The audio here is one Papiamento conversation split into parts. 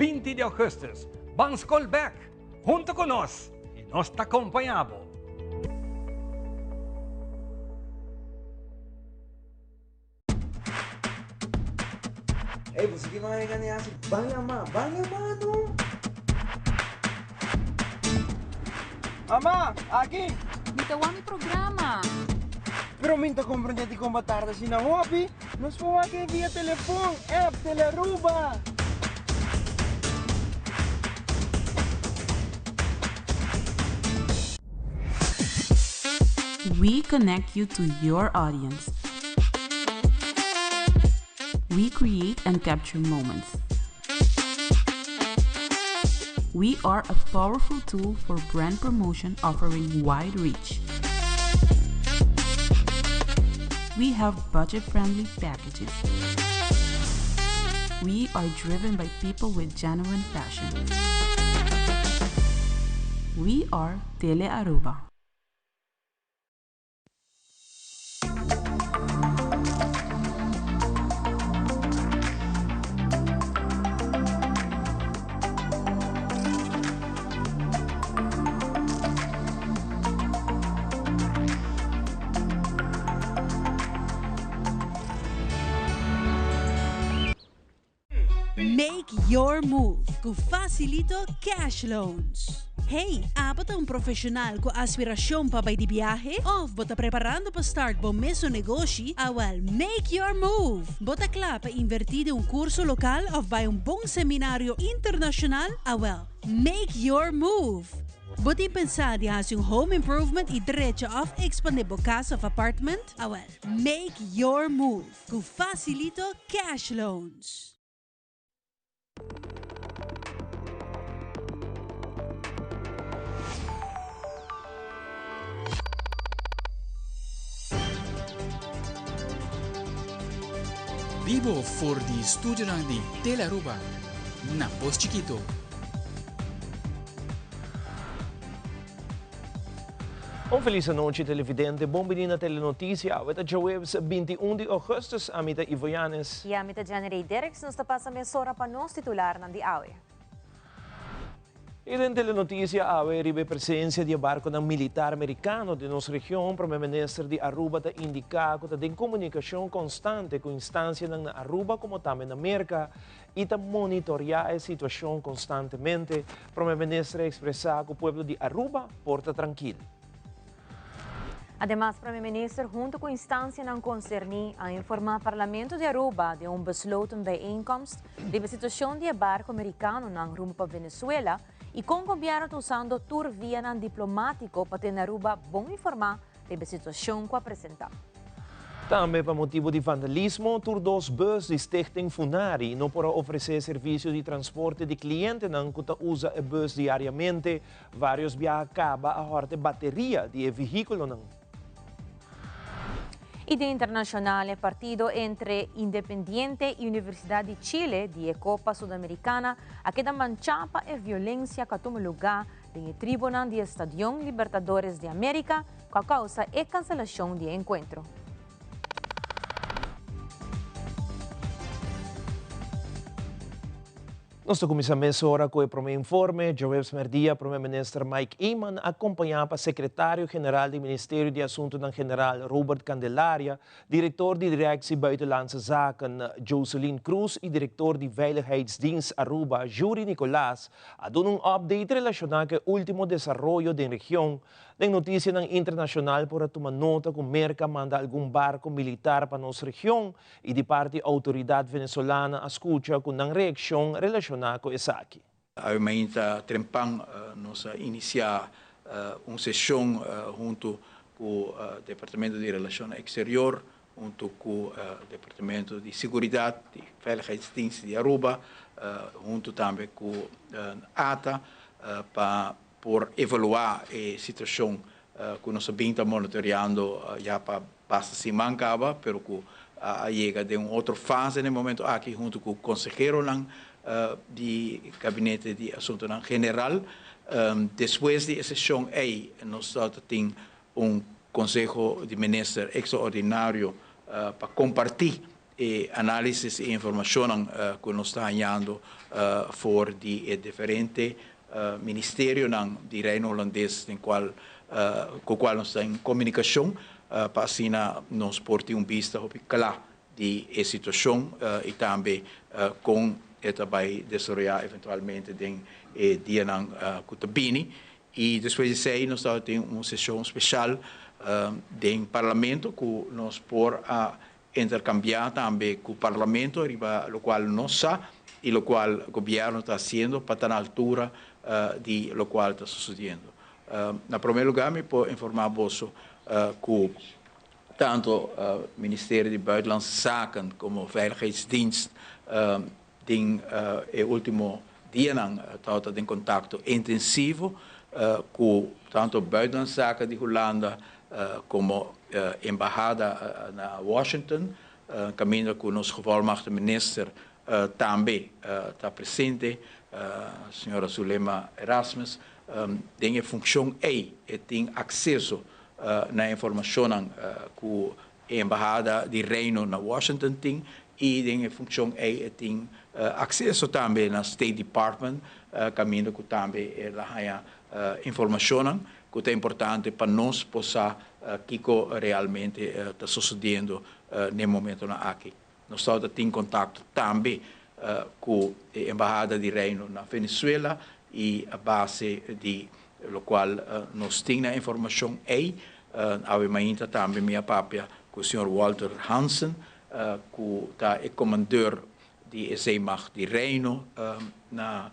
20 di augustus. Ban skol bek hunto ku nos i nos ta kompañá bo. Ey, bo sigui manga gana hasi? Ban yama, ban yama no! Mama, aki! Mi ta wak mi programa. Pero mi ta comprende dicon bo tarda asina hopi. Nos por wak e via telefon, app, Telearuba. We connect you to your audience. We create and capture moments. We are a powerful tool for brand promotion offering wide reach. We have budget-friendly packages. We are driven by people with genuine passion. We are Tele Aruba. Make your move ku Facilito Cash Loans. Hey, abo ta un profesional ku aspiracion pa bai di biahe? Of bo ta preparando pa start bo mesun negoshi? Awel, make your move! Bo ta kla pa inverti den un curso local of bai un bon seminario internacional? Awel, make your move! Bo tin pensa di hasi un home improvement y drecha of expande bo cas of apartment? Awel, make your move ku Facilito Cash Loans. Bibo for di studionan di Telearuba na Pos Chikito. Un felis anochi televidente, bon bini na Telenoticia. Awe ta djaweps 21 di augustus, ami ta Ivo Yanes. I ami ta Jenny Rey Derks, nos ta pasa mesora pa nos titularnan di awe. I den Telenoticia awe riba e presencia di e barconan militar Mericano den nos region, Prome Minister di Aruba ta indica cu ta den comunicacion constante cu instancianan na Aruba como tambe na Merca y ta monitorea e situacion constantemente, Prome Minister a expresa cu pueblo di Aruba por ta trankil. Ademas Prome Minister hunto cu instancianan concerni a informa Parlamento di Aruba den un besloten bijeenkomst riba e situacion di e barco Mericanonan rumbo pa Venezuela y con Gobierno ta usando tur vianan diplomatico pa tene Aruba bon informa riba e situacion cu a presenta. Tambe pa motibu di vandalismo, tur dos bus di Stichting Funari no por a ofresé servisio di transporte di klientenan ku ta usa e bus diariamente. Vários biaha kaba a hòrta e bateria di e vehíkulonan. I den internashonal e partido entre Independiente i Universidad di Chile di e Copa Sudamericana a keda manchá pa e violensia ku a tuma lugá den e tribunan di e Stadion Libertadores di America ku a kousa e kanselashon di e enkuentro. Nos ta kuminsá mesora ku e promé informe. Djaweps mèrdia Promé Minister Mike Eman akompañá pa Sekretario General di Ministerio di Asuntunan General Robert Candelaria, Direktor di Directie Buitenlandse Zaken Joseline Croes i Direktor di Veiligheidsdienst Aruba Juri Nicolaas a duna un update relashoná ku e último desaroyo den region. Den notisianan internashonal por a tuma nota ku Merka manda algun barko militar pa nos region i di parti outoridat venezolana a skucha ku nan reakshon relashoná ku esaki. Awe mainta trempan nos a inisiá un seshon huntu ku Departamento di Relashonnan Eksterior, huntu ku Departamento di Siguridat, di Veiligheidsdienst di Aruba, huntu tambe ku ata pa por evaluá e situashon ku nos a bin ta monitoreando ya pa basta siman kaba, pero ku a yega den un otro fase na e momento aki huntu ku konseheronan di Gabinete di Asuntunan General. Despues di e seshon ei nos ta tin un Konseho di Minister ekstraordinario pa kompartí. E análisis i informashon ku nos ta hañando for di e diferente ministerionan di Reino Hulandes den kual ku kual nos ta den komunikashon pa asina nos por tin un bista hopi kla di e situashon i tambe kon e ta bai desaroyá eventualmente den e dianan ku ta bini. I despues di esei nos tabatin un seshon speshal den Parlamento ku nos por a interkambiá tambe ku Parlamento riba lokual nos sa i lokual gobièrnu ta hasiendo pa ta na altura di lokual ta susediendo. Na promé lugá mi por informá boso ku tantu Ministerio di Buitenlandse Zaken komo Veiligheidsdienst den e último dianan tabata den kontakto intensivo ku tantu Buitenlandse Zaken di Hulanda komo embahada na Washington, kaminda ku nos Gevolmagte Minister tambe ta presente, señora Zulema Erasmus. Den e funshon ei e tin akseso na informashonnan ku e embahada di Reino na Washington tin i den e funshon ei e tin akseso tambe na State Department kaminda ku tambe el a haña informashonnan ku ta importante pa nos por sa kiko realmente ta sosodiendo n'e momentonan aki. Nos tabata tin kontakto tambe ku e embahada di Reino na Venezuela i a base di lokual nos tin na informashon ei, awe mainta tambe mi a papia ku señor Walter Hansen ku ta e komandeur di e Zeemacht di Reino na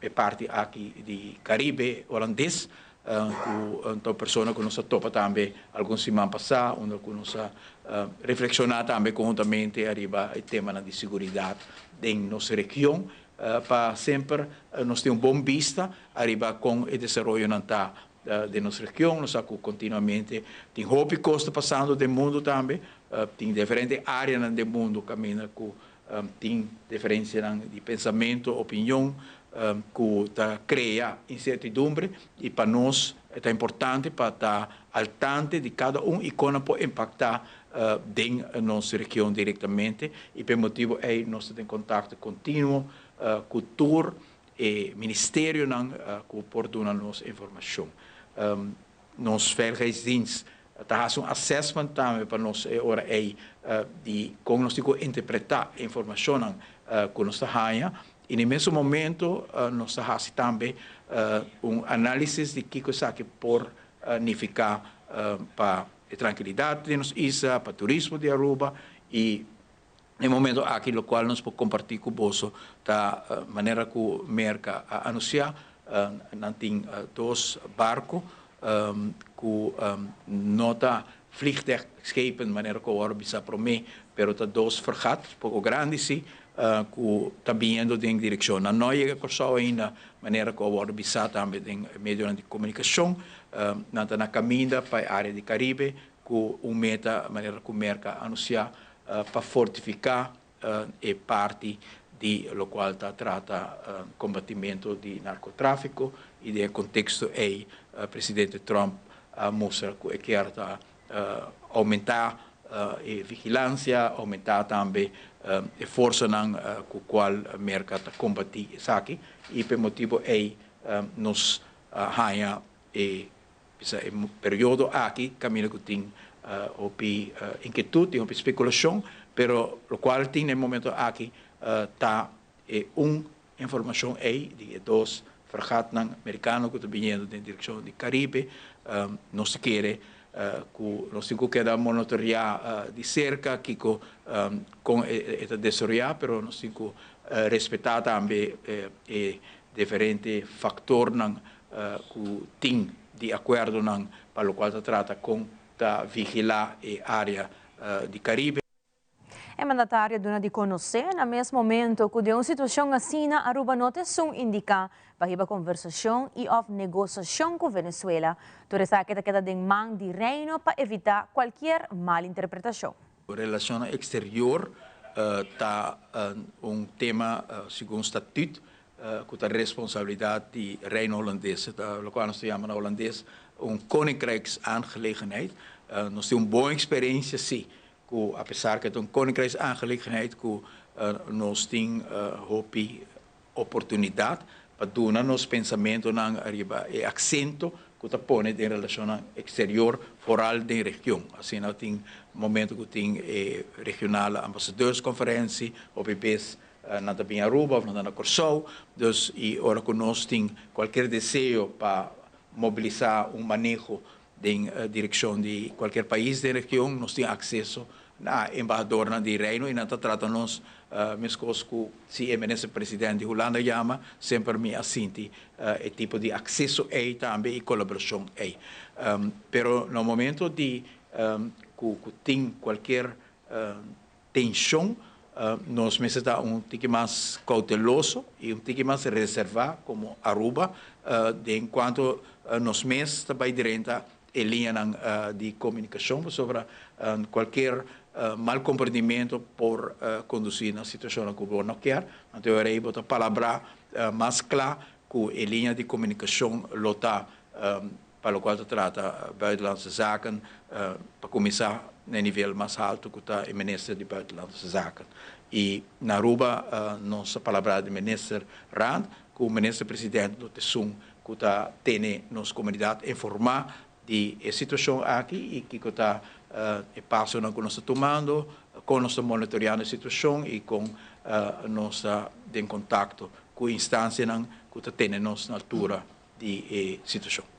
e parti aki di Caribe Holandes, ku ta un persona ku nos a topa tambe algun siman pasá, unda ku nos a reflekshoná tambe konhuntamente ariba e temanan di siguridat den nos region, pa semper nos tin un bon bista ariba kon e desaroyonan ta den nos region. Nos sa ku kontinuamente tin hopi kos ta pasando den mundu tambe, tin diferente áreanan den mundu kaminda ku tin diferensianan di pensamentu, opinion ku ta krea insertidumbre i pa nos ta importante pa ta al tante di kada un i kon nan por impaktá den nos region direktamente i pa e motibu ei nos ta den kontakto kontinuo ku tur e ministerionan ku por duna nos informashon. Nos Veiligheidsdienst ta hasi un assessment tambe pa nos e ora ei di kon nos tin ku interpretá e informashonnan ku nos ta haña i na e mesun momento nos ta hasi tambe un análisis di kiko esaki por nifiká pa e trankilidat di nos isla, pa turismo di Aruba i E momento aki locual nos por comparti cu boso ta manera cu Merca a anuncia, nan tin dos barco cu no ta vliegdekschepen manera cu a worde bisa prome, pero ta dos fregat, poco grandi si, cu ta biniendo den direccion. Nan no a yega Corsou ainda manera cu a worde bisa tambe den medionan di comunicacion. Nan ta na caminda pa e area di Caribe cu un meta manera cu Merca a anuncia pa fortifica e parti di locual ta trata combatimento di narcotrafico y den e contexto ey presidente Trump a mustra cu e kier ta aumenta e vigilancia, aumenta tambe e forsanan cu cual Merca ta combati esaki y p'e motibo ey nos a haya e Bisa e periodo aki caminda cu tin hopi inquietud, tin hopi speculacion, pero locual tin na e momento aki ta e un informacion ey di e dos fregatnan Mericano cu ta biniendo den direccion di Caribe. Nos ta kere cu nos tin cu keda monitorea di cerca kico con e ta desaroya, pero nos tin cu respeta tambe e diferente factornan ku tin di akuerdonan pa lokual ta trata kon ta vigilá e área di Karibe. E mandatario a duna di konosé na mes momento ku den un situashon asina Aruba no ta esun indiká pa hiba konversashon i òf negosashon ku Venezuela. Tur esaki ta keda den man di Reino pa evitá kualkier malinterpretashon. Relashonnan eksterior ta un tema segun statut ku ta responsabilidat di Reino Holandes. E ta lokual nos ta yama na Holandes un koninkrijksaangelegenheid. Nos tin un bon eksperensia si ku. Ku apesar ku e ta un koninkrijksaangelegenheid ku nos tin hopi oportunidat pa duna nos pensamentunan riba e aksento ku ta pone den relashonnan eksterior, foral den region. Asina tin momento ku tin e regionale ambassadeursconferentie, hopi bes nan ta bin Aruba òf nan ta na Kòrsou. Dus i ora ku nos tin kualkier deseo pa mobilisá un maneho den direkshon di kualkier pais den region, nos tin akseso na embahadornan di Reino i nan ta trata nos meskos ku si e minister president di Hulanda yama, semper mi a sinti e tipo di akseso ei tambe i kolaborashon ei. Pero na momento di ku tin kualkier tenshon, nos mester ta un tiki mas kouteloso i un tiki mas reservá komo Aruba den kuanto nos mes ta bai drenta e liñanan di komunikashon pasobra kualkier mal komprendimentu por kondusí na situashonnan ku bo no kier. Anto e ora ei bo ta palabrá mas kla ku e liña di komunikashon lo ta Pa lokual ta trata Buitenlandse Zaken, pa kuminsá na e nivel mas haltu ku ta e Minister di Buitenlandse Zaken. I na Aruba nos ta palabrá di Minister Rand ku Minister President lo ta esun ku ta tene nos komunidat informá di e situashon aki i kiko ta e pasonan ku nos ta tumando, kon nos ta monitoreando e situashon i kon nos ta den kontakto ku instansianan ku ta tene nos na altura di e situashon.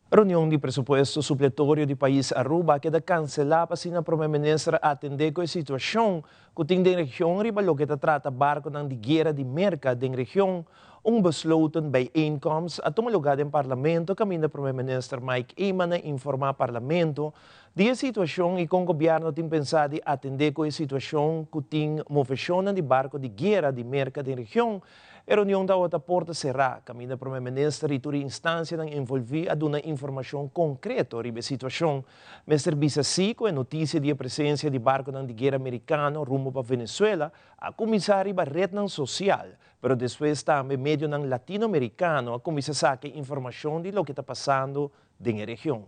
Reunion di presupuesto supletorio di pais Aruba a keda kanselá pa asina Prome Minister atendé ku e situashon ku tin den region riba loke ta trata barkonan di guera di Merka den region. Un besloten bijeenkomst a tuma lugá den Parlamento kaminda Prome Minister Mike Eman a informá Parlamento di e situashon i kon gobièrnu tin pensá di atendé ku e situashon ku tin moveshonnan di barko di guera di Merka den region. E reunion tabata porta será, kaminda Prome Minister i tur e instansianan envolví a duna informashon konkreto riba e situashon. Mester bisa sí ku e notisia di e presensia di barkonan di guera merikano rumbo pa Venezuela a kuminsá riba retnan sosial, pero despues tambe medionan latinoamerikano a kuminsá saka e informashon di loke ta pasando den e region.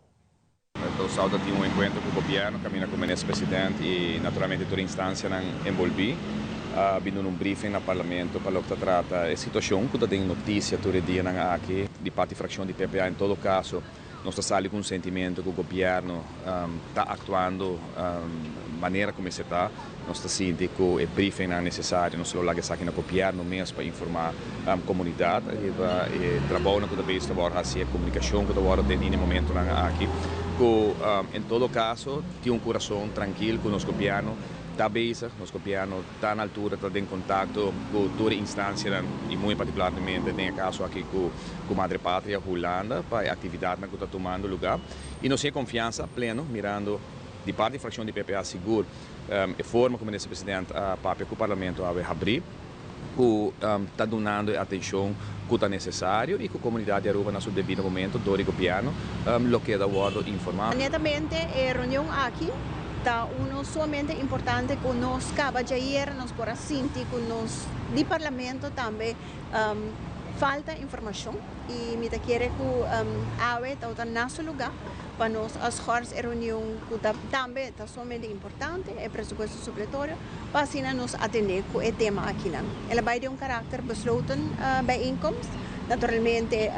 Dosau ta tin un enkuentro ku gobièrnu kaminda ku Minister President i naturalmente tur instansianan enbolbí a bin duna un briefing na Parlamento pa loke ta trata e situashon ku ta den notisia tur e dianan aki. Di parti frakshon di PPA en todo kaso nos ta sali ku un sentimentu ku gobièrnu ta aktuando manera ku mester ta. Nos ta sinti ku e briefingnan nesesario nos lo laga esaki na gobièrnu mes pa informá komunidat riba e trabounan ku ta bezig ta wòrdu hasi, e komunikashon ku ta wòrdu teni na e momentunan aki. Ku en todo kaso tin un kurason trankil ku nos gobièrnu ta bezig, nos gobièrnu ta na altura, ta den kontakto ku tur e instansianan i muy partikularmente den e kaso aki ku Madre Patria Hulanda pa e aktividatnan ku ta tumando lugá. I nos tin e konfiansa pleno mirando di parti frakshon di PPA sigur E forma ku Minister President a papia ku Parlamento awe habrí ku ta dunando e atenshon ku ta nesesario i ku komunidat di Aruba na su debido momento dor di gobièrnu lo keda wòrdu informá. Netamente e reunion aki ta uno sumamente importante ku nos kaba djayer nos por a sinti ku nos di Parlamento tambe falta informashon i mi ta kere ku awe ta na su lugá pa nos a schors e reunion ku ta tambe ta sumamente importante, e presupuesto supletorio, pa asina nos atendé ku e tema akinan. El a bai den un karakter besloten bijeenkomst. Naturalmente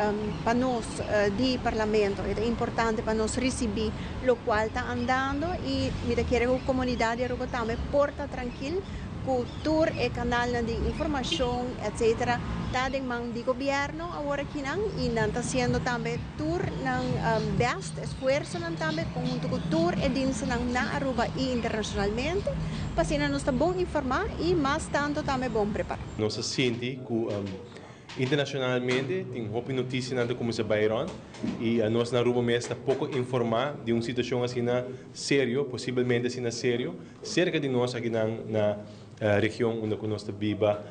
pa nos di Parlamento e ta importante pa nos risibí lokual ta andando i mi ta kere ku komunidat di Aruba tambe por ta trankil ku tur e kanalnan di informashon etcetera ta den man di gobièrnu awor akinan i nan ta hasiendo tambe tur nan best esfuersonan tambe hunto cu tur e dienstennan na Aruba y internacionalmente pa asina nos ta bon informa y mas tanto tambe bon prepara. Nos a sinti cu internacionalmente tin hopi noticianan ta cuminsa bay rond y nos na Aruba mes ta poco informa di un situacion asina serio, posibelmente asina serio, cerca di nos akinan na region unda cu nos ta biba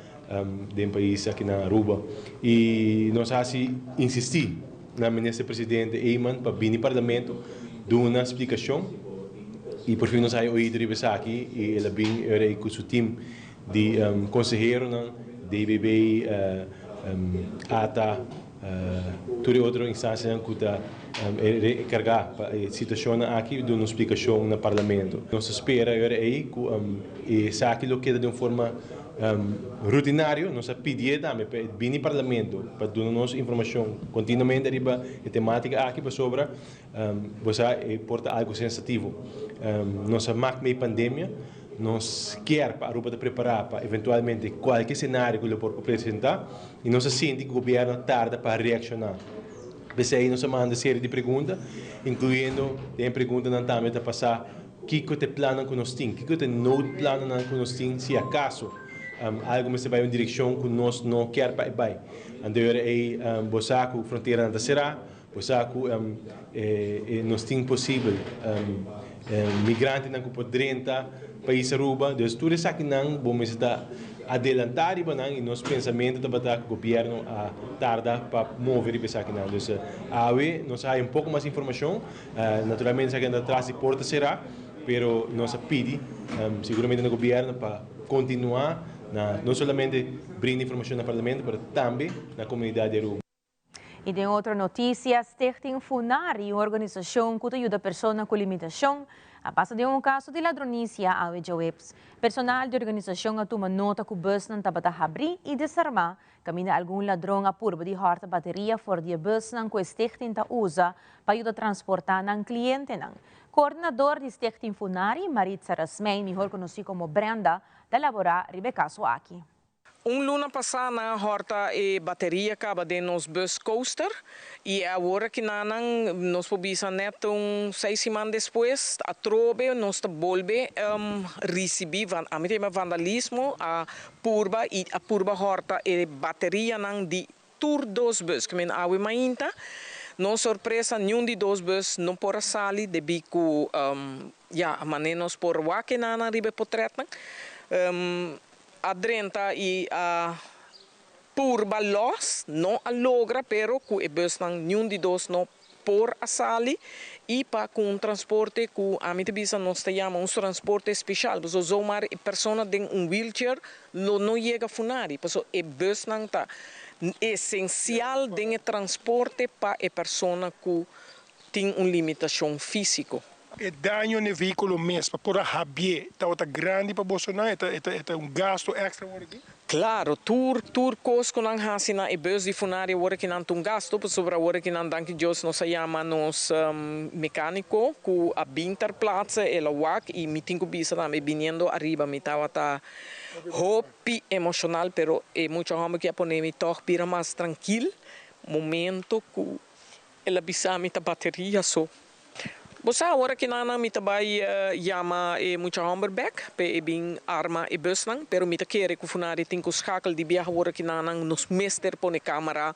den pais aki na Aruba y nos a haci insisti na Minister Presidente Eman pa bini Parlamento duna splicacion y por fin nos a haya oido riba esaki y el a bin e rey cu su team di conseheronan, DBB, ata. Tur e otro instansianan ku ta enkargá pa e situashonnan aki duna un splikashon na Parlamento. Nos ta spera e ora ei ku esaki lo keda den un forma rutinario. Nos a pidié tambe pa e bini Parlamento pa duna nos informashon kontinuamente riba e temátika aki pasobra bo sa e por ta algu sensativo. Nos a mak mei pandemia. Nos kier pa Aruba ta prepará pa eventualmente kualke senario ku lo por presentá. I nos a sinti ku gobièrnu a tarda pa reakshoná. P'esei nos a manda serie di pregunta, inkluyendo den e preguntanan tambe ta pasá kiko ta e plannan ku nos tin, kiko ta e noodplannan ku nos tin si akaso algu mester bai un direkshon ku nos no kier pa e bai. Anto e ora ei bo sa ku fronteranan ta será, bo sa ku nos tin posibel migrantenan ku por drenta pais Aruba. Dus tur esakinan bo mester ta adelantá riba nan i nos pensamentu tabata ku gobièrnu a tarda pa move riba esakinan. Dus awe nos a haya un poko mas informashon. Naturalmente esakinan ta tras di porta será, pero nos a pidi siguramente na gobièrnu pa kontinuá na no solamente brinda informashon na parlamento pero tambe na komunidat di Aruba. I den otro noticia, Stichting Funari, un organisacion cu ta yuda persona cu limitacion, a pasa den un caso di ladronicia awe djaweps. Personal di organisacion a tuma nota cu busnan tabata habri y desarma, caminda algun ladron a purba di horta bateria for di e busnan cu e stichting ta usa pa yuda transporta nan clientenan. Coordinador di Stichting Funari, Maritza Rasmijn, mihor conoci como Brenda, ta elabora riba e caso aki. Un luna pasá nan a hòrta e bateria kaba den nos bus coaster i awor aki nan nos por bisa nèt un seis siman despues atrobe nos ta bolbe risibí ami ta yama vandalismo a purba i a purba hòrta e baterianan di tur dos bus. Ke men awe mainta nos sorpresa niun di dos bus no por a sali debí ku ya manera nos por wak e nan riba e potrètnan. A drenta y a purba los, no a logra pero cu e busnan niun di dos no por a sali y pa cu un transporte cu ami ta bisa nos ta yama un transporte special pasobra zomaar e persona den un wheelchair lo no yega Funari pasobra e busnan ta esencial den e transporte pa e persona cu tin un limitacion fisico. E daño n'e vehículo mes pa por a habié tabata grandi pa bosonan? E ta e ta un gasto extra awor aki? Claro, tur tur cos cu nan haci na e bus di Funari awor aki nan ta un gasto, pasobra awor aki nan danki Dios nos a yama nos mecanico cu a bin ter plaatse, el a wak y mi tin cu bisa tambe biniendo ariba mi tabata hopi emocional, pero e mucha homber ki a pone mi tog bira mas trankil momento cu El a bisa mi ta bateria so. Bo sa ora ki nan mi ta bai yama e mucha homber bek p'e e bin arma e busnan, pero mi ta kere ku Funari tin ku schakel di biaha ora ki nan nos mester pone camera,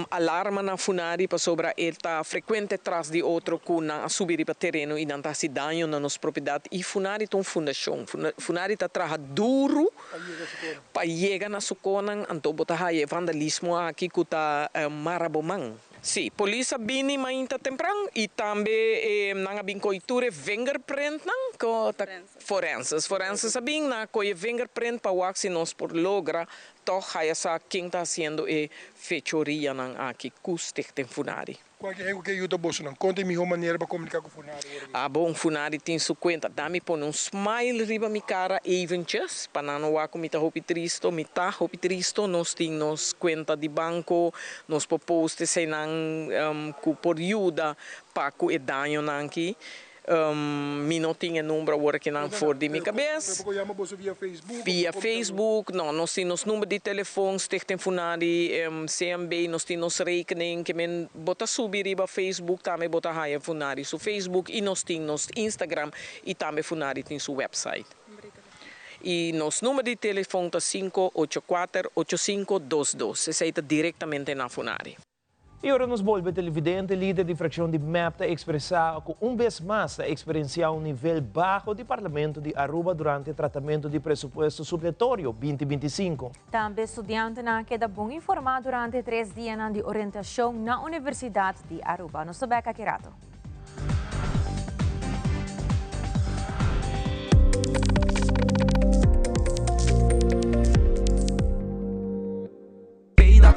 alarma na Funari pasobra e ta frecuente tras di otro ku nan a subi riba tereno i nan ta hasi daño na nos propiedad i Funari ta un fundacion, Funari ta traha duru pa yega na su konan anto bo ta haya e vandalismo aki ku ta mara bo man. Sí, polis a bini mainta tempran i tambe nan a bin koe tur e vingerprintnan ku ta forenses. Forenses a bin, nan a koe e vingerprint pa wak si nos por logra tòg haya sa ken ta hasiendo e fechorianan aki ku Stichting Funari. Kualke hende ku ke yuda bosonan, kon ta e mihó manera pa komuniká ku Funari ora di? Ah bon, Funari tin su kuenta. Da mi pone un smile riba mi kara eventjes, pa nan no wak ku mi ta hopi tristo. Mi ta hopi tristo. Nos tin nos kuenta di banko, nos por post eseinan ku por yuda pa ku e dañonan aki. Mi no tin e number awor aki nan for di mi kabes. Pero por yama boso via Facebook? Via Facebook, no. Nos tin nos number di telefon, Stichting Funari, CMB, nos tin nos rekening. Ke men bo ta subi riba Facebook tambe bo ta haya Funari su Facebook i nos tin nos Instagram i tambe Funari tin su website. I nos number di telefon ta 584 8522. Esei ta direktamente na Funari. I ora nos bolbe televidente, lider di frakshon di mep ta ekspresá ku un bes mas ta eksperensiá un nivel baho di Parlamento di Aruba durante tratamentu di presupuesto supletorio binti 25. Tambe studiantenan a keda bon informá durante e tres dianan di orientashon na Universidat di Aruba. Nos ta bek aki rato.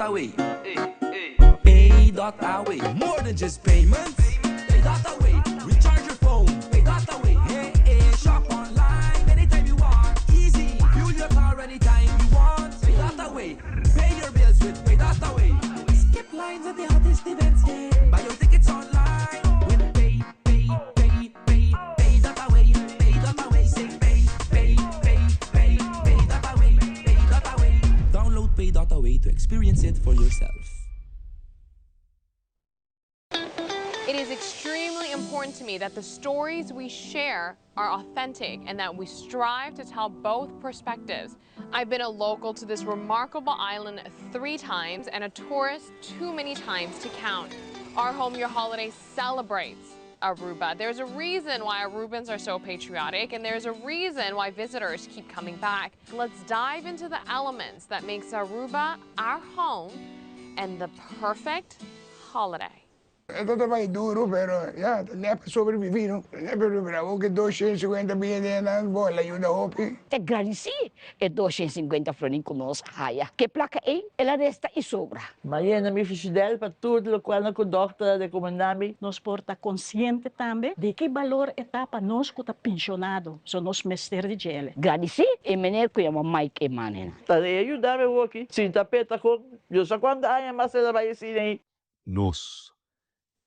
Pay.awe. Pay.awe. More than just payments. Pay.awe. Recharge your phone. Pay.awe. Hey, hey, shop online anytime you want. Easy. Fuel your car anytime you want. Pay.awe. Pay your bills with Pay.awe. Skip lines at the hottest events. Yeah. Buy your tickets online with Pay, Pay, Pay, Pay, Pay.awe. Pay.awe. Say Pay, Pay, Pay, Pay, Pay.awe. Pay.awe. Download Pay.awe to experience it for yourself. It is extremely important to me that the stories we share are authentic and that we strive to tell both perspectives. I've been a local to this remarkable island three times and a tourist too many times to count. Our Home Your Holiday celebrates Aruba. There's a reason why Arubans are so patriotic and there's a reason why visitors keep coming back. Let's dive into the elements that makes Aruba our home and the perfect holiday. E ta bai duro, pero ya, ne pa sobrevivi, no? Ne pa sobrevivi, cu 250 mil na bo, el a yuda hopi. Ta gradisí e 250 florin ku nos haya. Ku e plaka ei, el a resta i sobra. M'a yena mi frishidèr pa tur lokual ku dòkter a rekomendá mi. Nos por ta konsiente tambe di ki balor e ta pa nos ku ta penshonado, so nos mester di djele. Gradisí e meneer ku yama Mike Eman. Ta e yuda mi hopi. Sinta peta kon, Dios sa kuantu aña mas el a bai asina ei. Nos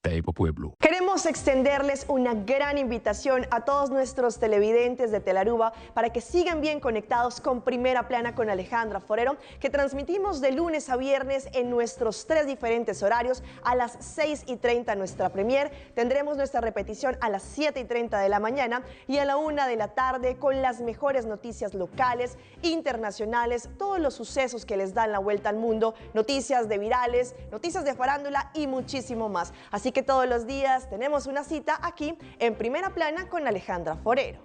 t'ei pa pueblo. Queremos extenderles una gran invitación a todos nuestros televidentes de Telearuba para que sigan bien conectados con Primera Plana con Alejandra Forero, que transmitimos de lunes a viernes en nuestros tres diferentes horarios. A las 6:30 nuestra premier, tendremos nuestra repetición a las 7:30 de la mañana y a la 1 de la tarde con las mejores noticias locales, internacionales, todos los sucesos que les dan la vuelta al mundo, noticias de virales, noticias de farándula y muchísimo más. Así que todos los días tenemos una cita aquí en Primera Plana con Alejandra Forero.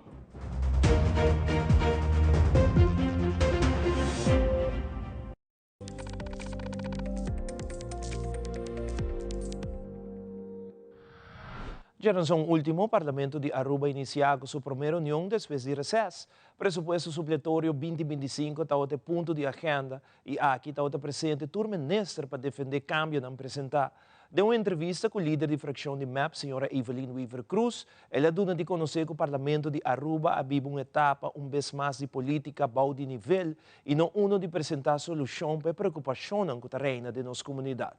Djarason ultimo, Parlamento di Aruba a inicia cu su prome reunion despues di reces. Presupuesto supletorio 2025 ta e punto di agenda y aki ta presente tur minister pa defende cambionan presenta. Den un entrevista cu e lider di fraccion di MEP, señora Evelyn Wever-Croes, el a duna di conoce cu Parlamento di Aruba a biba un etapa un bes mas di politica bou di nivel y no uno di presenta solucion pa e preocupacion cu ta reina den nos comunidad.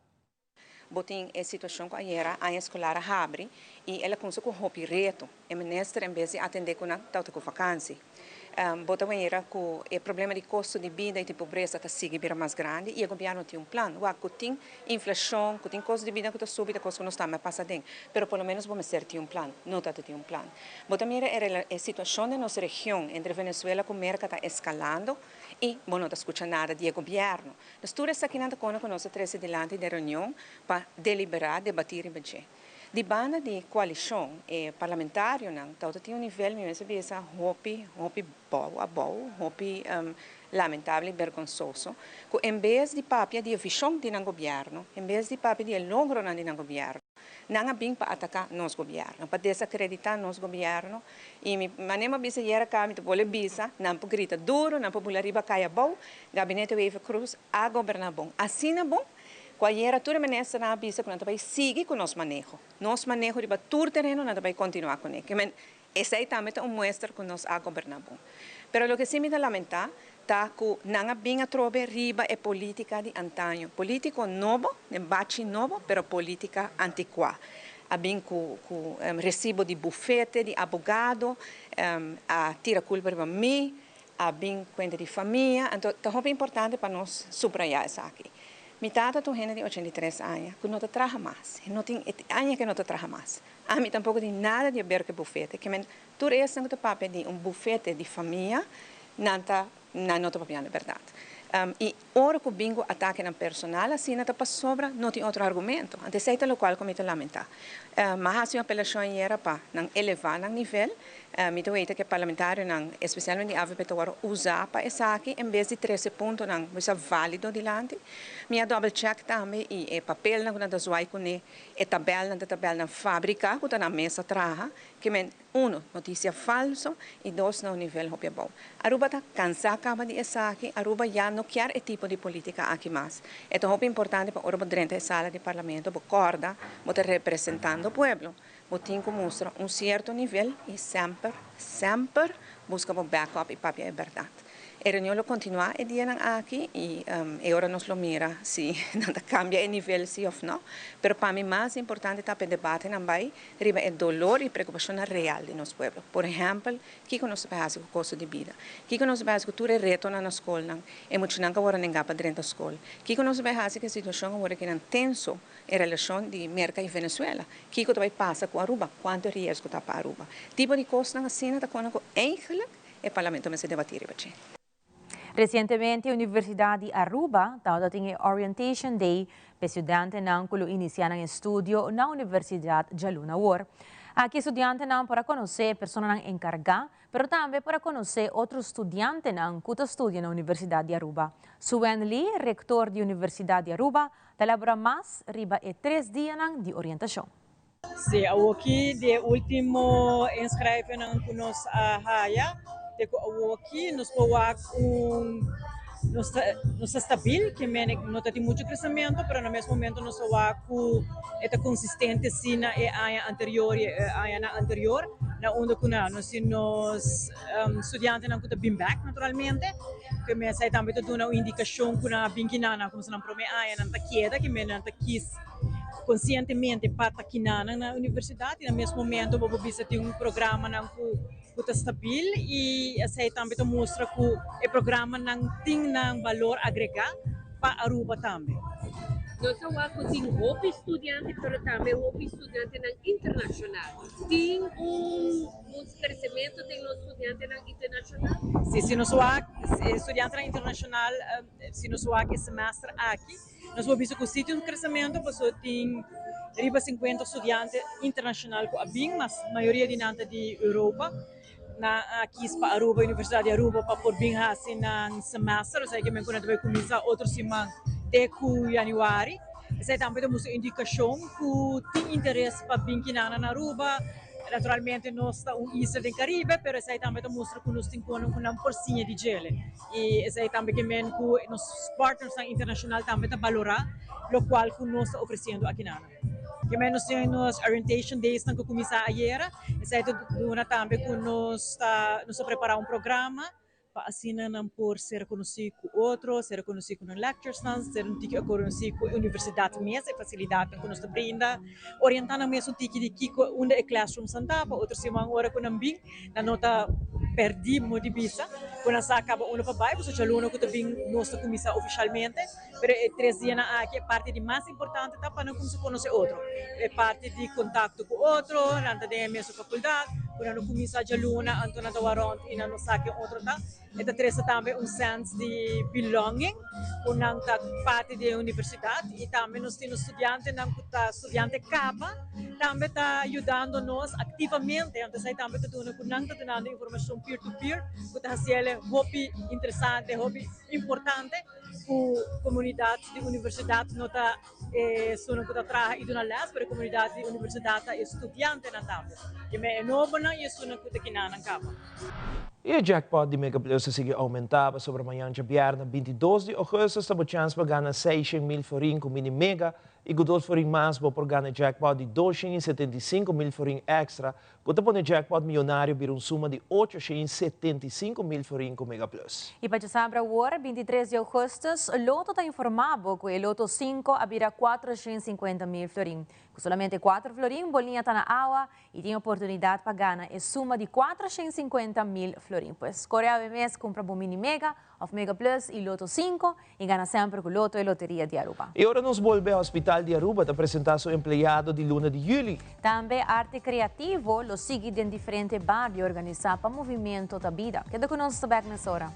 Bo tin e situacion cu ayera aña escolar a habri y el a cuminsa cu hopi reto. E minister, en bes di atende cu nan, ta cu vakantie. Bo ta mira cu e problema di costo di bida y di pobresa ta sigui bira mas grandi y e gobierno tin un plan. Wak, cu tin inflacion, cu tin costo di bida cu ta subi, ta cos cu nos tambe a pasa den. Pero por lo menos bo mester tin un plan. No ta tin un plan. Bo ta mira e situacion den nos region entre Venezuela cu Merca ta escalando y bo no ta scucha nada di e gobierno. Nos tur esakinan ta cosnan cu nos a trece dilanti den reunion pa delibera, debati riba dje. Di banda di coalicion, e parlamentarionan ta tin un nivel, mi mester bisa, hopi, hopi bou, abou, hopi lamentable y bergonsoso, cu en bes di papia di vision di nan gobierno, en bes di papia di logronan di nan gobierno, nan a bin pa ataca nos gobierno, pa desacredita nos gobierno. Y mi manera bisa ayera caba, mi ta bolbe bisa, nan por grita duro, nan por bula riba caya bou, gabinete Wever-Croes a goberna bon. Asina bon, cu ayera tur ministernan a bisa cu nan ta bay sigui cu nos maneho. Nos maneho riba tur tereno nan ta bay continua cu ne. Ke men, esey tambe ta un muestra cu nos a goberna bon. Pero loke si mi ta lamenta, ta cu nan a bin atrobe riba e politica di antaño. Politico nobo, bachi nobo, pero politica anticua. A bin cu recibo di bufete, di abogado, a tira culpa riba mi, a bin cuenta di famia. Anto, ta hopi importante pa nos subraya esaki. Mi tata ta un hende di 83 aña, cu no ta traha mas. No tin aña cu no ta traha mas. Ami tampoco tin nada di haber cu bufete. Ke men, tur esnan cu ta papia di un bufete di famia, nan ta, nan no ta papiando berdad. Y ora cu bin cu atakenan personal, asina ta pasobra, no tin otro argumento. Anto esey ta locual cu mi ta lamenta. M'a haci un apelacion ayera pa nan eleva nan nivel. Mi ta weta ku e parlamentarionan, espesialmente di avp ta wòrdu usá pa esaki en bes di trese puntonan bisa válido dilanti. Mi a dòbel chèk tambe i e papelnan ku nan ta zwai kuné, e tabèlnan ta tabèlnan fabriká ku ta nan mes a traha, ke men, uno, notisia falso i dos, na un nivel hopi abou. Aruba ta kansá kaba di esaki, Aruba ya no kier e tipo di polítika aki mas. E ta hopi importante pa ora bo drenta e sala di parlamento bo kòrda bo ta representando pueblo. Bo tin ku mustra un sierto nivel i semper, semper buska bo backup i papia e bèrdat. E reunion lo kontinuá e dianan aki i e ora nos lo mira si nan ta kambia e nivel si òf nò. Pero pa mi mas importante ta pa e debatenan bai riba e dolor i preokupashonnan real di nos pueblo. Por ehèmpel, kiko nos ta bai hasi ku kosto di bida? Kiko nos ta bai hasi ku tur e retonan na skolnan, e muchanan ku awor a nengá pa drenta skol? Kiko nos ta bai hasi ku e situashon awor akinan tenso E relashon di Merka i Venezuela, kiko ta bai pasa ku Aruba, kuantu e riesgo ta pa Aruba. Tipo di kosnan asina ta kona ku eigenlijk e parlamento mester debatí riba dje. Resientemente Universidat di Aruba tabata tin e Orientation Day p'e studiantenan ku lo inisiá nan estudio na universidat djaluna awor. Aki e studiantenan por a konosé e personanan enkargá pero tambe por a konosé otro studiantenan ku ta studia na Universidat di Aruba. Suen Lee, rektor di Universidat di Aruba, ta elaborá mas riba e tres dianan di orientashon. Sí, awoki di e último inschrijvennan ku nos a haya, te ku awoki nos por wak un nos ta nos ta stabil, ke mene no ta tin muchu kresementu, pero na mes momento nos ta wak ku e ta konsistente si na e aña anterior i e añanan anterior, na unda ku na nos tin nos studiantenan ku ta bin bèk naturalmente, ke mes esei tambe ta duna un indikashon ku nan a bin kinan nan kumsa nan promé aña nan ta keda, ke mene nan ta kis konsientemente pa ta kinanan na universidat i na mes momento bo por bisa tin un programanan ku ku ta stabil i esei tambe ta mustra ku e programanan tin nan balor agregá pa Aruba tambe. Nos a wak ku tin hopi studiante pero tambe hopi studiantenan internashonal. Tin un un kresementu den nos studiantenan internashonal? Si, si nos wak e studiantenan internashonal, si nos wak e semester aki, Nos por bisa ku si tin un kresementu pasobra tin riba sinkuenta studiante internashonal ku a bin, mas mayoria di nan ta di Europa. Nan a kis pa Aruba, Universidat di Aruba pa por bin hasi nan semester, osea ke men ku nan ta bai kuminsá otro siman te ku yanüari. Esei tambe ta mustra indikashon ku tin interes pa bin kinan na Aruba. Naturalmente nos ta un isla den Caribe, pero esei tambe ta mustra ku nos tin kono ku nan por siña di djele. I esei tambe ke men ku nos partnersnan internashonal tambe ta balorá lokual ku nos ta ofresiendo akinan. Ke men nos tin nos orientation daysnan ku kuminsá ayera, esei ta duna tambe ku nos ta nos ta prepará un programa pa asina nan por ser konosí ku otro, ser konosí ku nan lecturesnan, ser un tiki konosí ku e universidat mes, e fasilidatnan ku nos ta brinda, orientá nan mes un tiki di kiko unda e classroomsnan ta pa otro siman ora ku nan bin nan no ta pèrdí mo di bisa ku nan sa kaba unda pa bai pasobra djaluna ku ta bin nos ta kuminsá ofishalmente pero e tres dianan aki e parti di mas importante ta pa nan kuminsá konosé otro e parti di kontakto ku otro nan ta den e mesun fakuldat ku nan no kuminsá djaluna anto nan ta wak rònt i nan no sa ken otro ta. E ta trese tambe un sens di belonging, ku nan ta parti di e universidat i tambe nos tin nos studiantenan ku ta studiante kaba tambe ta yudando nos aktivamente. Anto esei tambe ta duna ku nan ta dunando informashon peer to peer ku ta hasiel hopi interesante, hopi importante ku komunidat di universidat no ta E esunnan ku ta traha i duna lès, pero e komunidat di universidat ta e studiantenan tambe. I me e nobonan i esunnan ku ta kinanan kaba. I e jackpot di Mega Plus a sigui oumentá pasobra mañan djabièrnè 22 di ougùstùs ta bo chèns pa gana 600 mil forin ku Mini Mega i ku dos forin mas bo por gana e jackpot di 275 mil forin èkstra Ku ta pone jackpot miyonario bira un suma di 875 mil florin ku Mega Plus. I pa djasabra awor, 23 di ougùstùs, Lotto ta informá bo ku e Lotto 5 a bira 450 mil florin. Ku solamente 4 florin, bo liña ta na awa i tin oportunidat pa gana e suma di 450 mil florin. Pues, kore awe mes kumpra bo Mini Mega òf Mega Plus i Lotto 5 I gana semper cu Lotto e Loteria di Aruba. E ora nos bolbe Hospital di Aruba ta presenta su empleado di luna di juli. Tambe arte creativo lo sigui den diferente bario organisa pa Movimiento ta Bida. Keda cu nos ta bek mesora.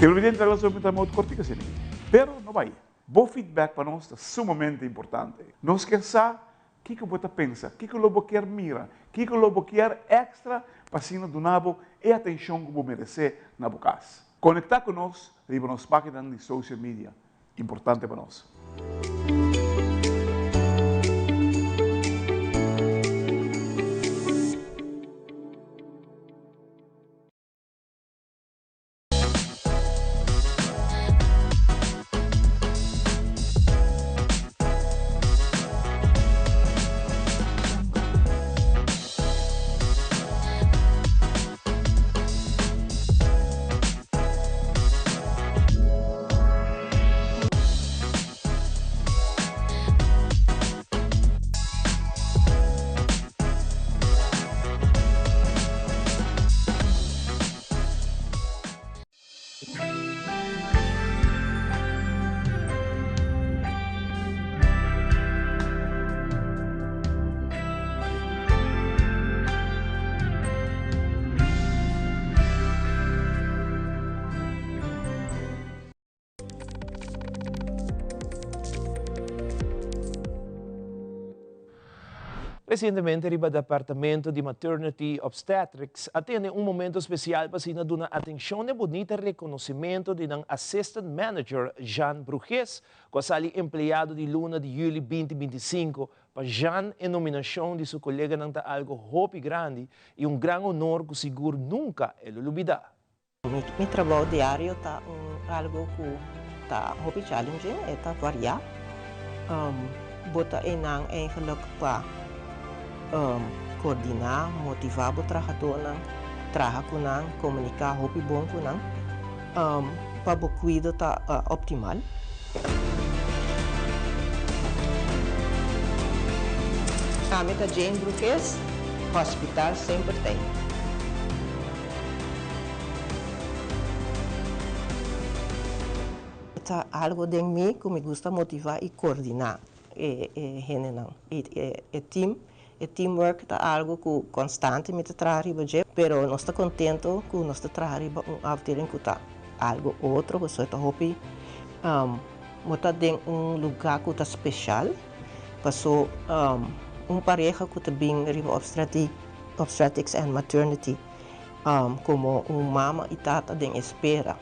Televidente ta laso mientras moto cortica sini. Pero no bai. Bo feedback pa nos ta sumamente importante. Nos kier sa kiko bo ta pensa, kiko lo bo kier mira, kiko lo bo kier extra pa asina duna bo e atencion cu bo merece na bo cas. Conecta cu nos riba nos paginanan di social media. Importante pa nos. Resientemente riba Departamento di Maternity Obstetrics a tene un momento special pa asina duna atencion n'e bunita reconocimento di nan Assistant Manager Jean Bruges cu a sali empleado di luna di juli binti 25. Pa Jean e nominacion di su coleganan ta algo hopi grandi y un gran honor cu sigur nunca e lo lubida. Mi trabou diario ta un algo ku ta hopi challenging, e ta variá. Bo ta einan eigenlijk pa koordiná, motivá bo trahadónan, traha ku nan, komuniká hopi bon ku nan pa bo kuido ta optimal. Ami ta Jane Broekes, Hospital Semper Tei. Ta algo den mi ku mi gusta motivá i koordiná e hendenan. E team, e teamwork ta algo ku konstante mi ta traha riba dje, pero nos ta kontento ku nos ta traha riba un afdeling ku ta algo otro, pasobra ta hopi bo ta den un lugá ku ta speshal, paso un pareha ku ta bin riba obstetrics and maternity Komo un mama i tata den espera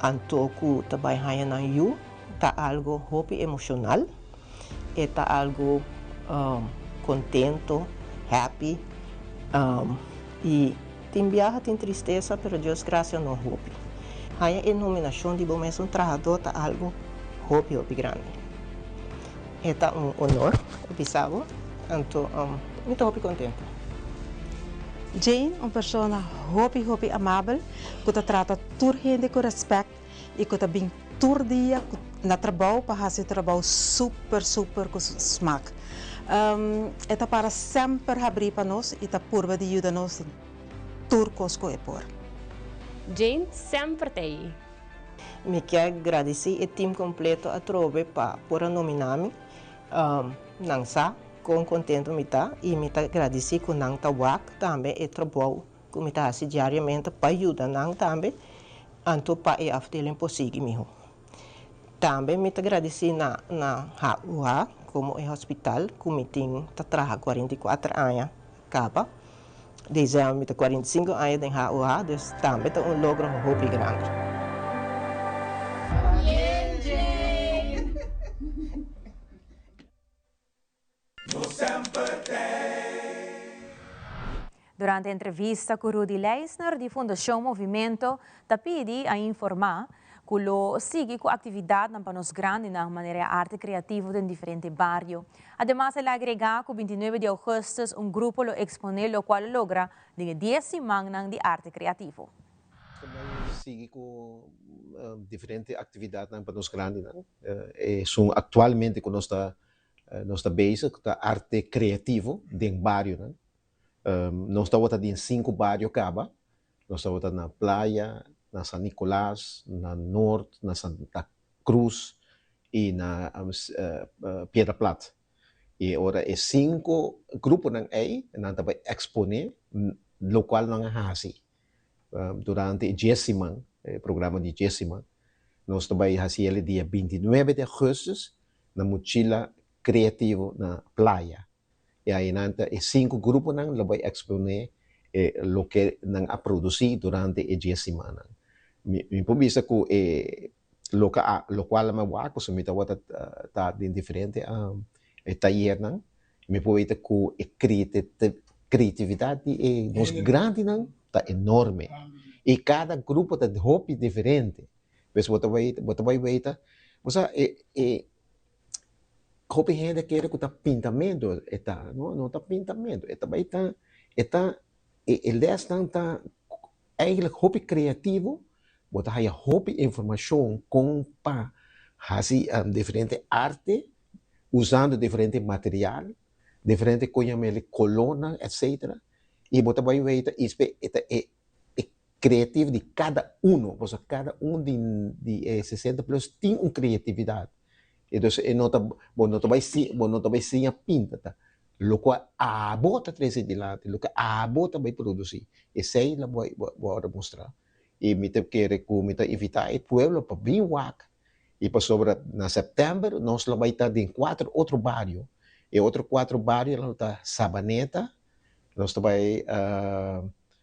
anto ku ta bai haña nan yu ta algo hopi emoshonal, e ta algo kontento, happy i tin biaha tin tristesa pero Dios grasia no hopi. Haña e nominashon di bo mes un trahadó ta algo hopi hopi grandi. E ta un honor bisa bo, anto mi ta hopi contento. Jane, un persona hopi hopi amabel cu ta trata tur hende cu respect y cu ta bin tur dia na trabou pa haci trabou super super cu smaak. E ta para semper habri pa nos y ta purba di yuda nos den tur cos cu e por. Jane semper ta ey. Mi kier gradisí e team kompleto atrobe pa por a nominá mi. Nan sa kon kontento mi ta i mi ta gradisí ku nan ta wak tambe e trabou ku mi ta hasi diariamente pa yuda nan tambe anto pa e afdeling por sigui mihó. Tambe mi ta gradisí na na HUH komo e hospital ku mi tin ta traha 44 aña Caba. Desde mi ta 45 aña den HUH, dus tambe ta un logro hopi grandi. Durante entrevista cu Rudy Leisner di Fundacion Movimento ta pidi a informa cu lo sigui cu actividadnan pa nos grandinan manera e arte creativo den diferente bario. Ademas el a agrega cu 29 di augustus un grupo lo expone locual lo logra den e dies simannan di arte creativo. Tambe sigui cu diferente actividadnan pa nos grandinan. Esun actualmente cu nos ta nos ta bezig ta arte creativo den barionan. Nos tabata den sinku bario kaba. Nos tabata na Playa, na San Nicolas, na Noord, na Santa Cruz i na Piedra Plat. I ora e sinku gruponan ei nan ta bai eksponé lokual nan a hasi durante e dies siman. E programa di djes siman. Nos ta bai hasi el e dia bintinuebe di augustus na Mochila Creativo na Playa. I ainan ta e sinku gruponan lo bai eksponé e loke nan a produsí durante e djes simannan. Mi mi por bisa ku e loke a lokual a mi wak pasobra mi tabata ta den diferente e tayernan mi por weta ku e kreatividat di e nos grandinan ta enorme i kada grupo ta hopi diferente. Pues bo ta bai bo ta bai weta bo sa e e Hopi hende kere ku ta pintamentu e ta, no, no ta pintamentu, e ta bai ta, e ta, e e lèsnan ta eigentlik hopi kreativo, bo ta haya hopi informashon kon pa hasi diferente arte usando diferente material, diferente koñamel kolónan etcetera, i bo ta bai weta ispe e ta e e creativo di cada uno, pasobra cada un di di e sesenta plus tin un creatividad, entonces e no ta bo no ta bai si bo no ta bai siña pinta ta locual abo ta trece dilanti, loke abo ta bai produci, esey lo bo bo a demostra y mi ta kere cu mi ta invita e pueblo pa bin wak y pasobra na september nos lo bai ta den cuatro otro bario, e otro cuatro bario lo ta Sabaneta, nos ta bai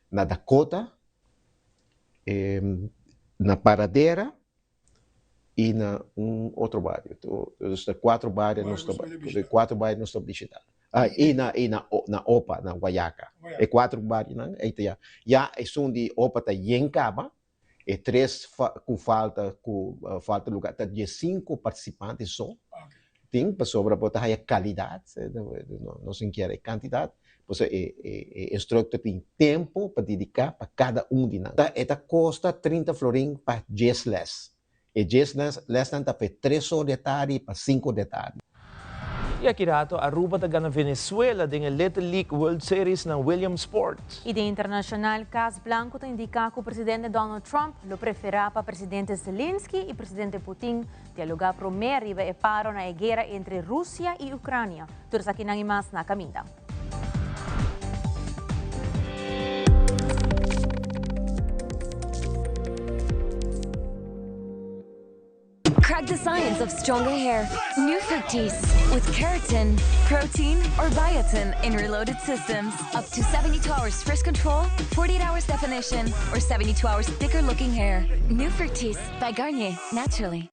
na Dakota, na Paradera y na un otro bario. Dus ta cuatro bario nos ta cuatro bario nos ta bishita. Ah, y na y na na Opa, na Guayaca. E cuatro barionan ey ta ya. Ya esun di Opa ta yen caba. E tres cu falta cu falta lugar ta diesinco participante so tin pasobra bo ta haya calidad no sin kier e cantidad pasobra e e instructor tin tempo pa dedica pa cada un di nan. E ta costa trinta florin pa dies les. E djes lesnan ta p'e tres or di atardi pa sinku or di atardi. Y aki rato Aruba ta gana Venezuela den e Little League World Series na Williamsport. Y den internacional, Cas Blanco ta indica cu presidente Donald Trump lo prefera pa presidente Zelensky y presidente Putin dialoga prome riba e paro na e guera entre Rusia y Ucrania. Tur esakinan y mas na caminda. Crack the science of stronger hair. New Fructis with keratin, protein, or biotin in reloaded systems. Up to 72 hours frizz control, 48 hours definition, or 72 hours thicker looking hair. New Fructis by Garnier, naturally.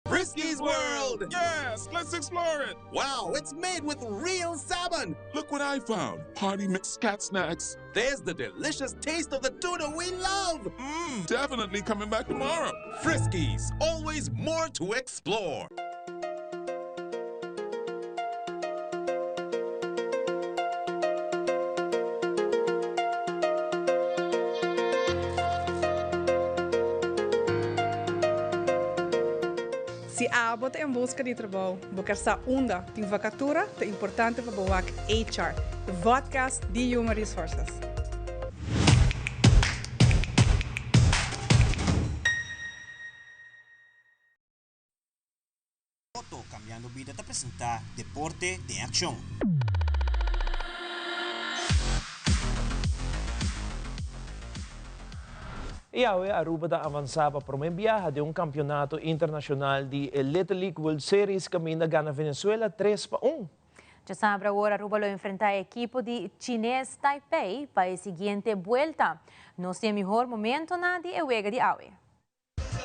Risky's World! Yes, let's explore it! Wow, it's made with real salmon! Look what I found! Party mix cat snacks. There's the delicious taste of the tuna we love! Mmm, definitely coming back tomorrow. Friskies, always more to explore. Si abo ta en buska di trabou, bo ker sa unda tin vakatura, ta importante pa bo wak HR, e vodcast di Human Resources. Lotto Cambiando Bida ta presenta Deporte den Accion. Y awe Aruba ta avansa pa prome biaha den un campeonato internacional di e Little League World Series caminda gana Venezuela tres pa un. Djasabra awor Aruba lo enfrenta e ekipo di Chines Taipei pa e siguiente buelta. Nos tin e mihor momentonan di e wega di awe.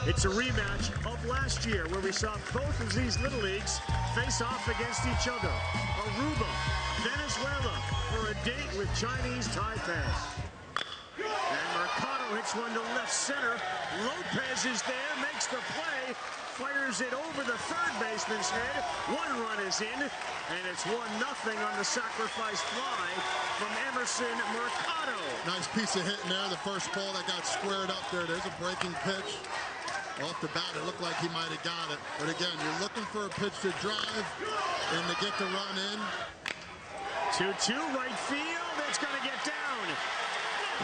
It's a rematch of last year where we saw both of these little leagues face off against each other. Aruba, Venezuela for a date with Chinese Taipei. And Mercado Mercado hits one to left center. Lopez is there, makes the play, fires it over the third baseman's head. One run is in, and it's 1 nothing on the sacrifice fly from Emerson Mercado. Nice piece of hitting there. The first ball that got squared up there. There's a breaking pitch. Off the bat, it looked like he might have got it. But again, you're looking for a pitch to drive and to get the run in. 2-2 right field. It's going to get down.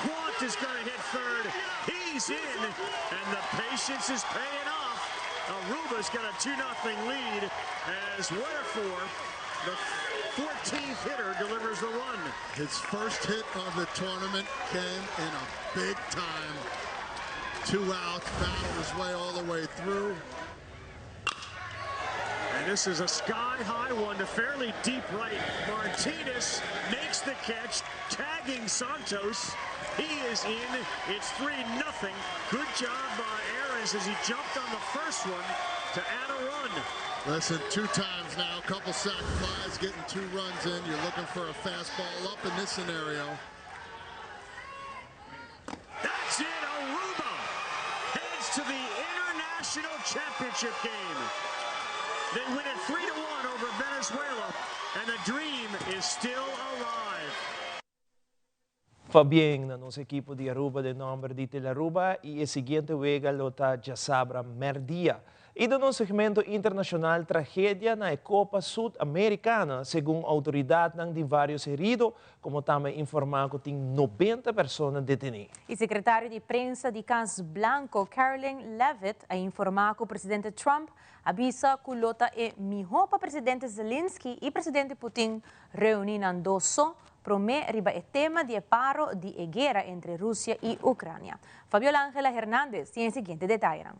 Quant is going to hit third. He's in, and the patience is paying off. Aruba's got a 2-0 lead as Wherefore, the 14th hitter, delivers the run. His first hit of the tournament came in a big time. 2 outs, battled his way all the way through. And this is a sky-high one to fairly deep right. Martinez makes the catch, tagging Santos. He is in. It's 3-0. Good job by Ahrens as he jumped on the first one to add a run. Listen, 2 times now, a couple sac flies, getting 2 runs in. You're looking for a fastball up in this scenario. That's it. Aruba heads to the International Championship game. They win it 3-1 over Venezuela, and the dream is still alive. Pabien na nos ekipo di Aruba den nomber di Telearuba y e siguiente wega lo ta djasabra merdia. Y den nos segmento internacional tragedia na e Copa Sud Americana, segun autoridadnan tin varios herido, como tambe informa cu tin 90 persona deteni. E secretario di prensa di Cas Blanco, Karoline Leavitt, a informa cu presidente Trump a bisa cu lo ta e miho pa presidente Zelensky y presidente Putin reuni nan dos so prome riba e tema di e paro di e guera entre Rusia y Ucrania. Fabiola Angela Hernandez tin e siguiente detayenan.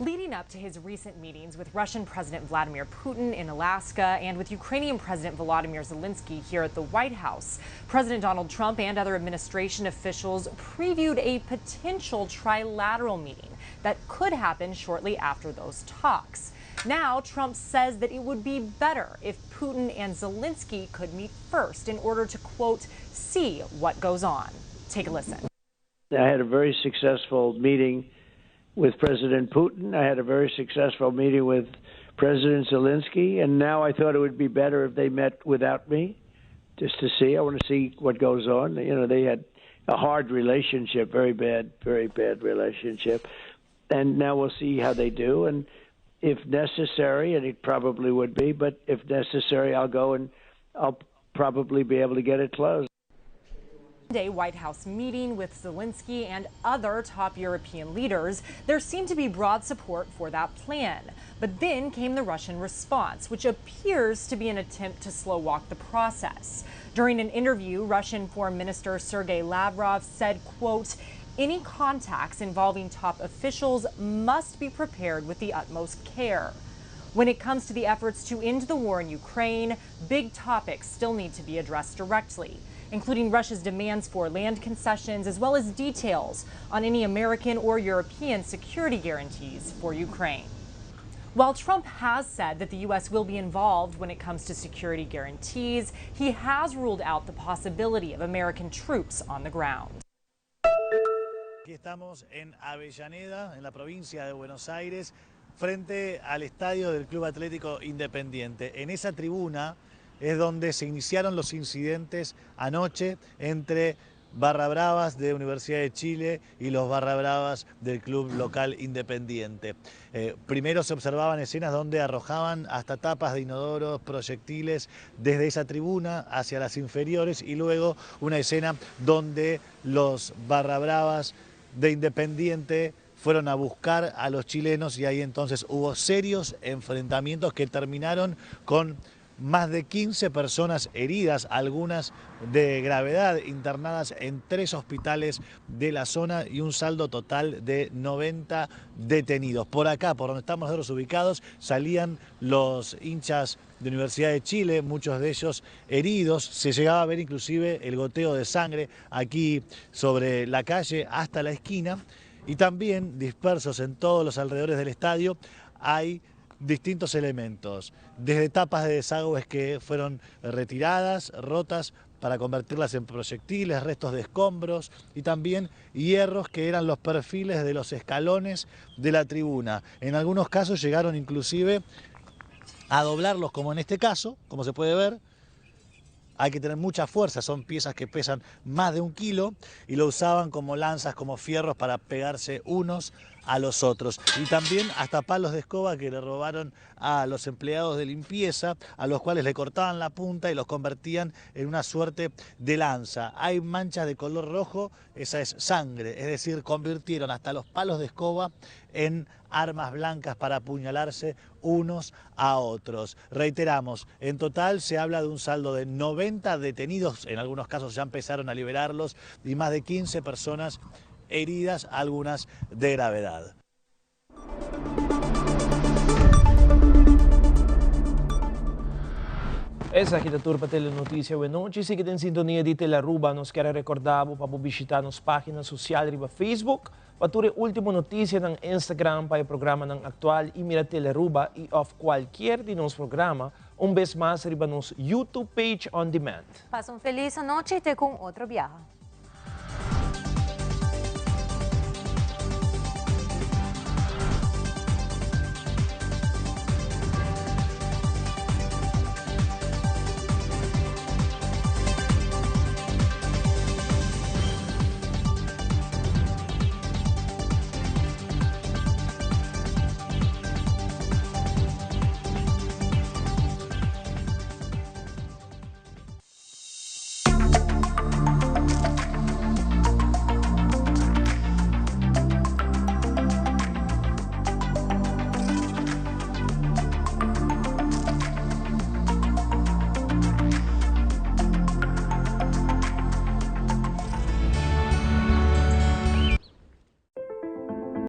Leading up to his recent meetings with Russian President Vladimir Putin in Alaska and with Ukrainian President Volodymyr Zelensky here at the White House, President Donald Trump and other administration officials previewed a potential trilateral meeting that could happen shortly after those talks. Now, Trump says that it would be better if Putin and Zelensky could meet first in order to, quote, see what goes on. Take a listen. I had a very successful meeting with President Putin. I had a very successful meeting with President Zelensky, and now I thought it would be better if they met without me, just to see. I want to see what goes on. They had a hard relationship, very bad, very bad relationship. And now we'll see how they do. And if necessary, and it probably would be, but if necessary, I'll go and I'll probably be able to get it closed. Day White House meeting with Zelensky and other top European leaders, there seemed to be broad support for that plan. But then came the Russian response, which appears to be an attempt to slow walk the process. During an interview, Russian Foreign Minister Sergei Lavrov said, quote, any contacts involving top officials must be prepared with the utmost care. When it comes to the efforts to end the war in Ukraine, big topics still need to be addressed directly, including Russia's demands for land concessions, as well as details on any American or European security guarantees for Ukraine. While Trump has said that the U.S. will be involved when it comes to security guarantees, he has ruled out the possibility of American troops on the ground. Aquí estamos en Avellaneda, en la provincia de Buenos Aires, frente al estadio del Club Atlético Independiente. En esa tribuna es donde se iniciaron los incidentes anoche entre Barra Bravas de Universidad de Chile y los Barra Bravas del Club Local Independiente. Primero se observaban escenas donde arrojaban hasta tapas de inodoros, proyectiles desde esa tribuna hacia las inferiores y luego una escena donde los Barra Bravas de Independiente fueron a buscar a los chilenos y ahí entonces hubo serios enfrentamientos que terminaron con más de 15 personas heridas, algunas de gravedad, internadas en 3 hospitales de la zona y un saldo total de 90 detenidos. Por acá, por donde estamos nosotros ubicados, salían los hinchas de Universidad de Chile, muchos de ellos heridos. Se llegaba a ver inclusive el goteo de sangre aquí sobre la calle hasta la esquina. Y también dispersos en todos los alrededores del estadio hay distintos elementos, desde tapas de desagües que fueron retiradas, rotas, para convertirlas en proyectiles, restos de escombros y también hierros que eran los perfiles de los escalones de la tribuna. En algunos casos llegaron inclusive a doblarlos, como en este caso, como se puede ver. Hay que tener mucha fuerza, son piezas que pesan más de un kilo y lo usaban como lanzas, como fierros para pegarse unos a los otros. Y también hasta palos de escoba que le robaron a los empleados de limpieza, a los cuales le cortaban la punta y los convertían en una suerte de lanza. Hay manchas de color rojo, esa es sangre, es decir, convirtieron hasta los palos de escoba en armas blancas para apuñalarse unos a otros. Reiteramos, en total se habla de un saldo de 90 detenidos, en algunos casos ya empezaron a liberarlos, y más de 15 personas heridas, algunas de gravedad. Esaki ta tur pa Telenoticia Wenochi. Sigui den sintonia di Telearuba. Nos kier a recorda bo pa bo bishita nos pagina social riba Facebook pa tur e ultimo noticianan, Instagram pa e programanan actual y mira Telearuba y of cualkier di nos programa un bes mas riba nos YouTube page on demand. Pasa un feliz anochi y te cu un otro biaha.